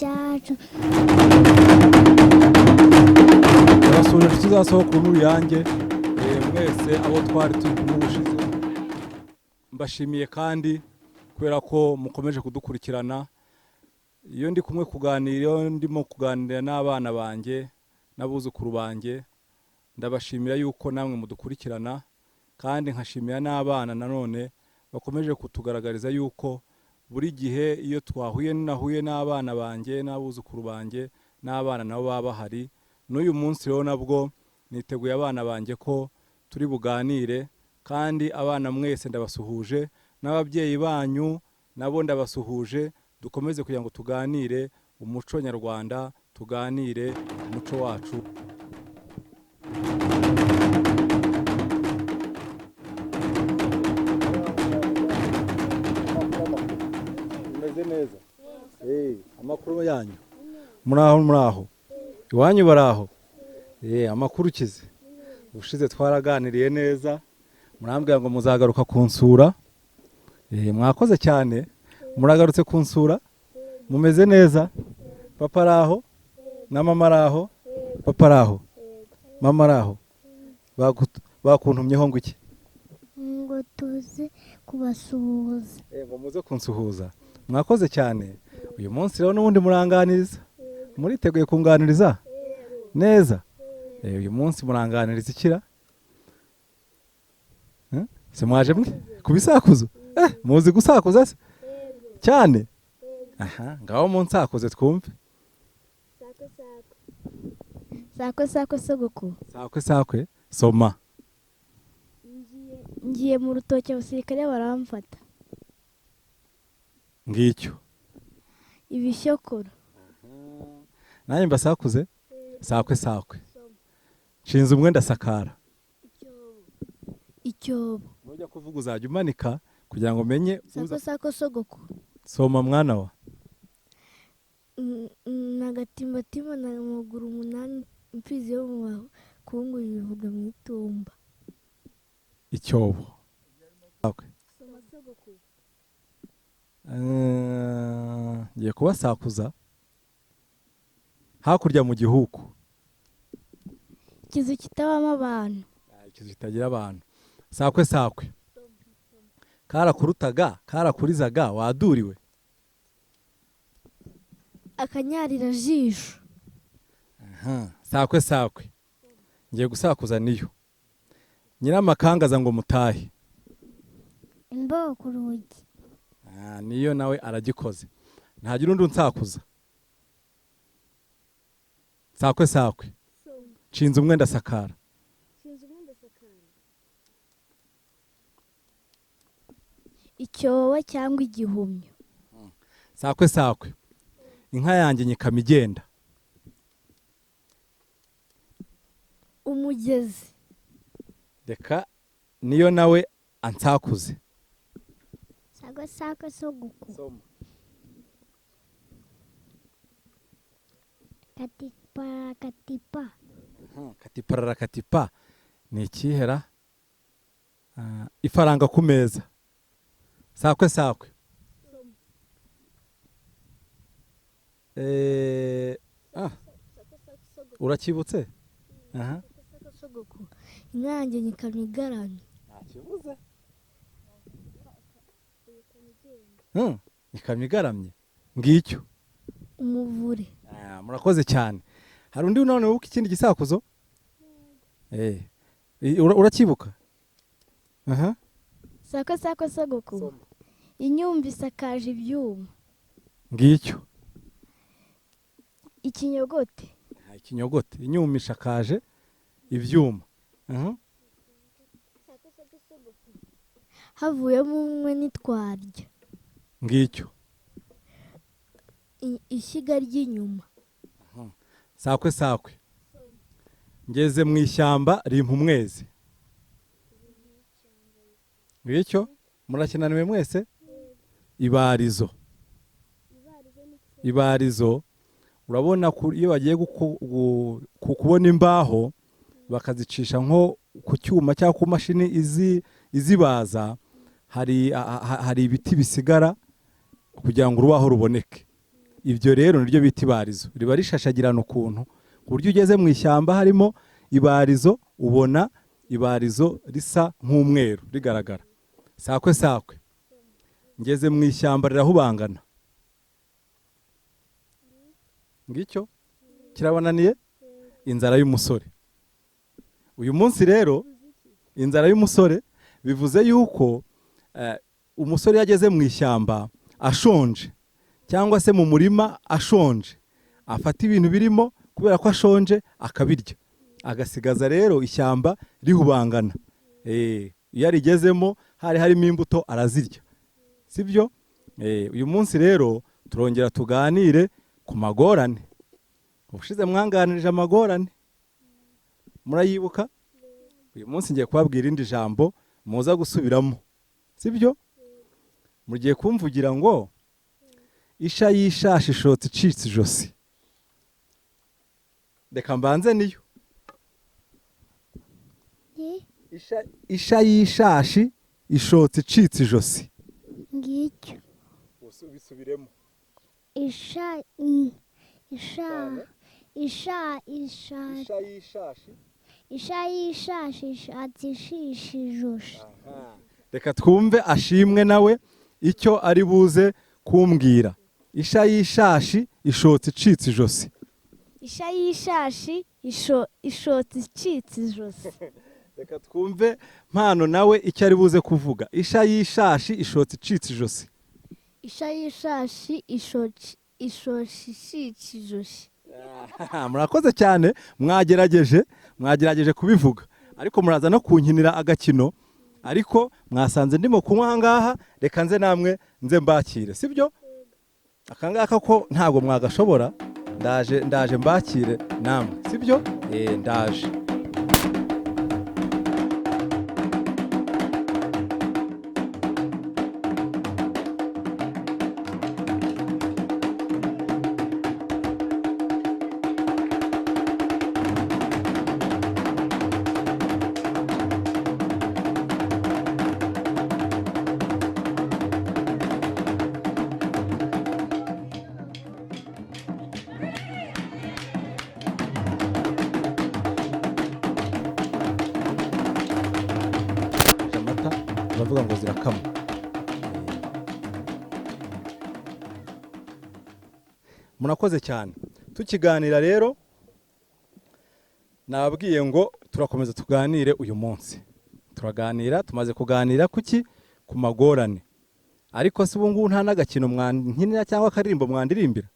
Cyacu. Ndabasuhuje inshuti za Sokuru n'Uruyange, mwese abo twari turi kumwe ubushize. Mbashimiye kandi kubera ko mukomeje kudukurikirana. Iyo ndi kumwe kuganira, iyo ndimo kuganira n'abana banjye n'abuzukuru banjye, ndabashimira yuko namwe mudukurikirana, kandi nkashimira n'abana nanone bakomeje kutugaragariza yuko buri gihe iyo twahuye, nahuye n'abana banjye n'abuzukuru banjye, n'abana nabo baba bahari. N'uyu munsi rero nabwo niteguye abana banjye ko turi buganire, kandi abana mwese ndabasuhuje, n'ababyeyi banyu nabo ndabasuhuje. Dukomeze kugira ngo tuganire umuco nyarwanda, tuganire umuco wacu. Mumeze neza? Amakuru yanyu? Muraho, muraho? Iwanyu baraho? Amakuru ukize? Ubushize twaraganiriye neza, murambwira ngo muzagaruka kunsura. Mwakoze cyane, muragarutse kunsura. Mumeze neza? Papa araho na mama araho? Papa araho, mama araho? Bakuntumyeho ngo iki? Ngo tuze kubasuhuza. Ngo muze kunsuhuza. Mwakoze cyane. Uyu munsi rero n'ubundi muranganiriza, muriteguye kunganiriza neza? Uyu munsi muranganiriza ikira? Se mwaje mwe ku bisakuzo? Muzi gusakuza se cyane? Aha ngaho munsakuze twumve. Sakwe sakwe sogoko. Sakwe sakwe, soma. Ngiye mu rutoki abasirikare baramfata. Ngicyo. Ibishyokoro. Nanjye mbasakuze. Sakwe sakwe, nshinze umwe ndasakara. Icyobo. Nujya kuvuga uzajya umanika kugira ngo menye uza. Sakwe sakwe sogoko. Soma mwana wa. Nagatimbatimba na maguru umunani, imfizi yo mu bakungu bivuga mu itumba. Icyobo. Sakwe. Ngiye kubasakuza hakurya mu gihugu. Ikizu kitabamo abantu. Ikizu kitagira abantu. Sakwe sakwe, karakurutaga karakurizaga waduriwe. Akanyarira jisho. Aha, sakwe sakwe, ngiye gusakuza niyo nyiramakangaza ngo mutahe. Imbogo ku rugi. Niyo nawe aragikoze. Ntagira undi unsakuza. Sakwe sakwe, nshinze umwe ndasakara. Icyobo cyangwa igihumyo. Sakwe sakwe, inka yanjye nyikama igenda. Umugezi. Reka niyo nawe ansakuze. Sakwe sakwe sogoko. Katipa katipa. Katiparara katipa ni ikihera? Ifaranga ku meza. Sakwe sakwe. Urakibutse? Aha. Inka yanjye nyikamyo igaramye. Ntakibuze. Ikamyo igaramye. Ngicyo. Umuvure. Murakoze cyane. Hari undi none wibuka ikindi gisakuzo? Urakibuka? Aha. Sakwe sakwe sogoko. Inyumba isakaje ibyuma. Ngicyo. Ikinyogote. Ikinyogote. Inyuma ishakaje ibyuma. Aha. Havuyemo umwe nitwarya. Ngicyo. Ishyiga ry'inyuma. Sakwe sakwe, ngeze mu ishyamba rimpa umwezi. Ngicyo. Murakinaniwe mwese? Ibarizo. Ibarizo, urabona iyo bagiye kubona imbaho bakazicisha nko ku cyuma cyangwa ku mashini izibaza, hari ibiti bisigara kugira ngo urubaho ruboneke. Ibyo rero niryo bita ibarizo, riba rishashagirana ukuntu, ku buryo ugeze mu ishyamba harimo ibarizo, ubona ibarizo risa nk'umweru rigaragara. Sakwe sakwe, ngeze mu ishyamba rirahubangana. Ngicyo kirabananiye, inzara y'umusore. Uyu munsi rero inzara y'umusore bivuze yuko umusore iyo ageze mu ishyamba ashonje, cyangwa se mu murima ashonje, afata ibintu birimo kubera ko ashonje akabirya, agasigaza rero ishyamba rihubangana. Iyo arigezemo hari harimo imbuto arazirya, sibyo? Uyu munsi rero turongera tuganire ku magorane. Ubushize mwanganirije amagorane, murayibuka? Uyu munsi ngiye kubabwira irindi jambo muza gusubiramo, sibyo? Mugiye kumvugira ngo isha y'ishashi ishotse icitse ijosi. Reka mbanze niyo. Isha y'ishashi ishotse icitse ijosi. Ngicyo. Ubisubiremo. Isha isha isha isha Isha y'ishashi. Isha y'ishashi ishatse ishisha ijosi. Reka twumve Ashimwe nawe icyo ari buze kumbwira. Isha y'ishashi ishotse icitse ijosi. Isha y'ishashi ishotse icitse ijosi. Reka twumve Mpano nawe icyo ari buze kuvuga. Isha y'ishashi ishotse icitse ijosi. Isha y'ishashi ishotse icitse ijosi. Murakoze cyane, mwagerageje kubivuga, ariko muraza no kunkinira agakino, ariko mwasanze ndimo kunywa aha ngaha, reka nze namwe nze mbakire, sibyo? Aka ngaka ko ntabwo mwagashobora, ndaje mbakire namwe, sibyo? Ndaje. Amata baravuga ngo zirakama. Murakoze cyane. Tukiganira rero nababwiye ngo turakomeza tuganire uyu munsi. Turaganira, tumaze kuganira kuki? Ku magorane. Ariko se ubu ngubu nta n'agakino mwankinira cyangwa akaririmbo mwandirimbira?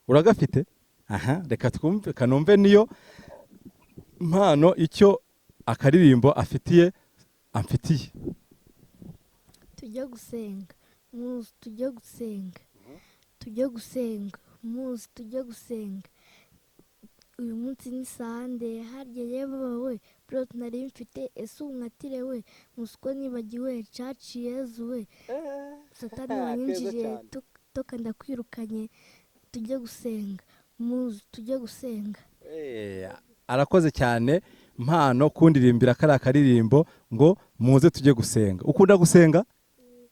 Uragafite? Aha, reka twumve, kanumve niyo Mpano icyo akaririmbo afitiye amfitiye. Tujye gusenga muzi, tujye gusenga, tujye gusenga muzi, tujye gusenga. Uyu munsi ni sande, harya yewe we burot nari mfite, ese unkatire we musiko nibagiwe caci Yezu we satani wanyinjiriye toka ndakwirukanye. Tujye gusenga muzi, tujye gusenga. Arakoze cyane Mpano kundirimbira kariya karirimbo ngo muze tujye gusenga. Ukunda gusenga?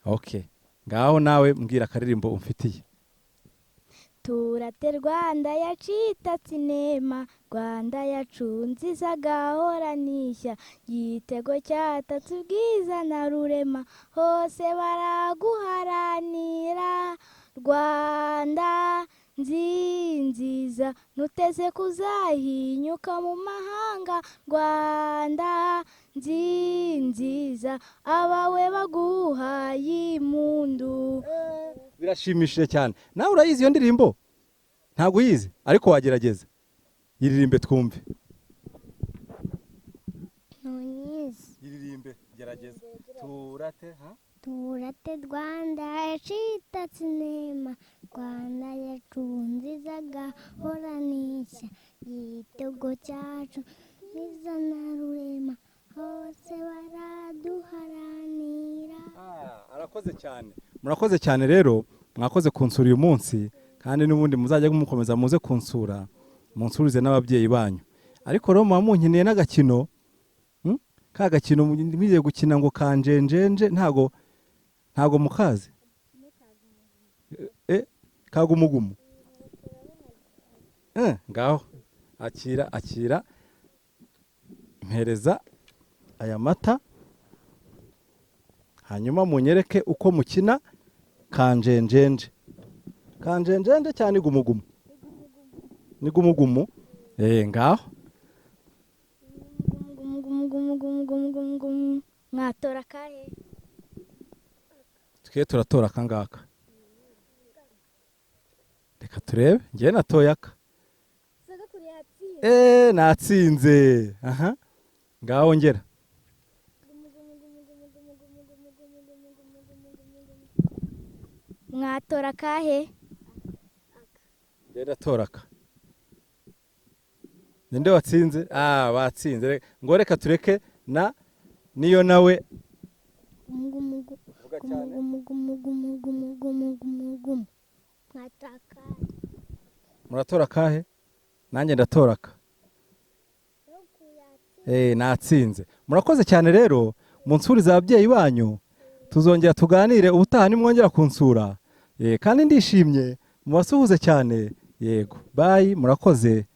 Okay, ngaho nawe mbwira akaririmbo umfitiye. Turate Rwanda yacitatse inema, Rwanda yacu nziza gahora n'ishya, igitego cyatatse ubwiza na rurema, hose baraguharanira. Rwanda nziza ntuteze kuzahinyuka mu mahanga, Rwanda nziza abawe baguhaye impundu. Birashimishije cyane. Nawe urayizi iyo ndirimbo? Ntabwo uyizi, ariko wagerageza. Yiririmbe twumve. Ntuyizi. Yiririmbe, gerageza. Turate ha? Turate Rwanda yacitatse inema, Rwanda yacu nziza gahora n'ishya, igitego cyacu nziza na rurema, hose baraduharanira. Arakoze cyane. Murakoze cyane rero, mwakoze kunsura uyu munsi, kandi n'ubundi muzajya mukomeza muze kunsura, munsurize n'ababyeyi banyu. Ariko rero muba munkeneye n'agakino, ka gakino mugiye gukina ngo kanjenjenje, ntago Ntabwo mukazi? Kagumugumu. Ngaho akira, akira, mpereza aya mata, hanyuma munyereke uko mukina kanjenjenje. Kanjenjenje cyane, gumugumu ni gumugumu. Ngaho. Gumu gumu gumu gumu gumu gumu gumu. Mwatora akahe? Twe turatora akangaka. Reka turebe. Njyewe natoye aka. Sogokuru yatsinze. Natsinze. Aha, ngaho ngera. Gumu gumu gumu gumu gumu gumu gumu gumu gumu gumu gumu gumu gumu. Mwatora akahe? Njyewe ndatora aka. Ninde watsinze? Ah, batsinze. Ngo reka tureke na niyo nawe. Gumu gumu gumu. Vuga cyane. Gumu gumu gumu gumu gumu gumu gumu. Mwatora akahe? Muratora akahe? Nanjye ndatora aka. Sogokuru yatsinze. Natsinze. Murakoze cyane rero, munsurize ababyeyi banyu. Tuzongera tuganire ubutaha nimwongera kunsura. Kandi ndishimye, mubasuhuze cyane. Yego, bye, murakoze.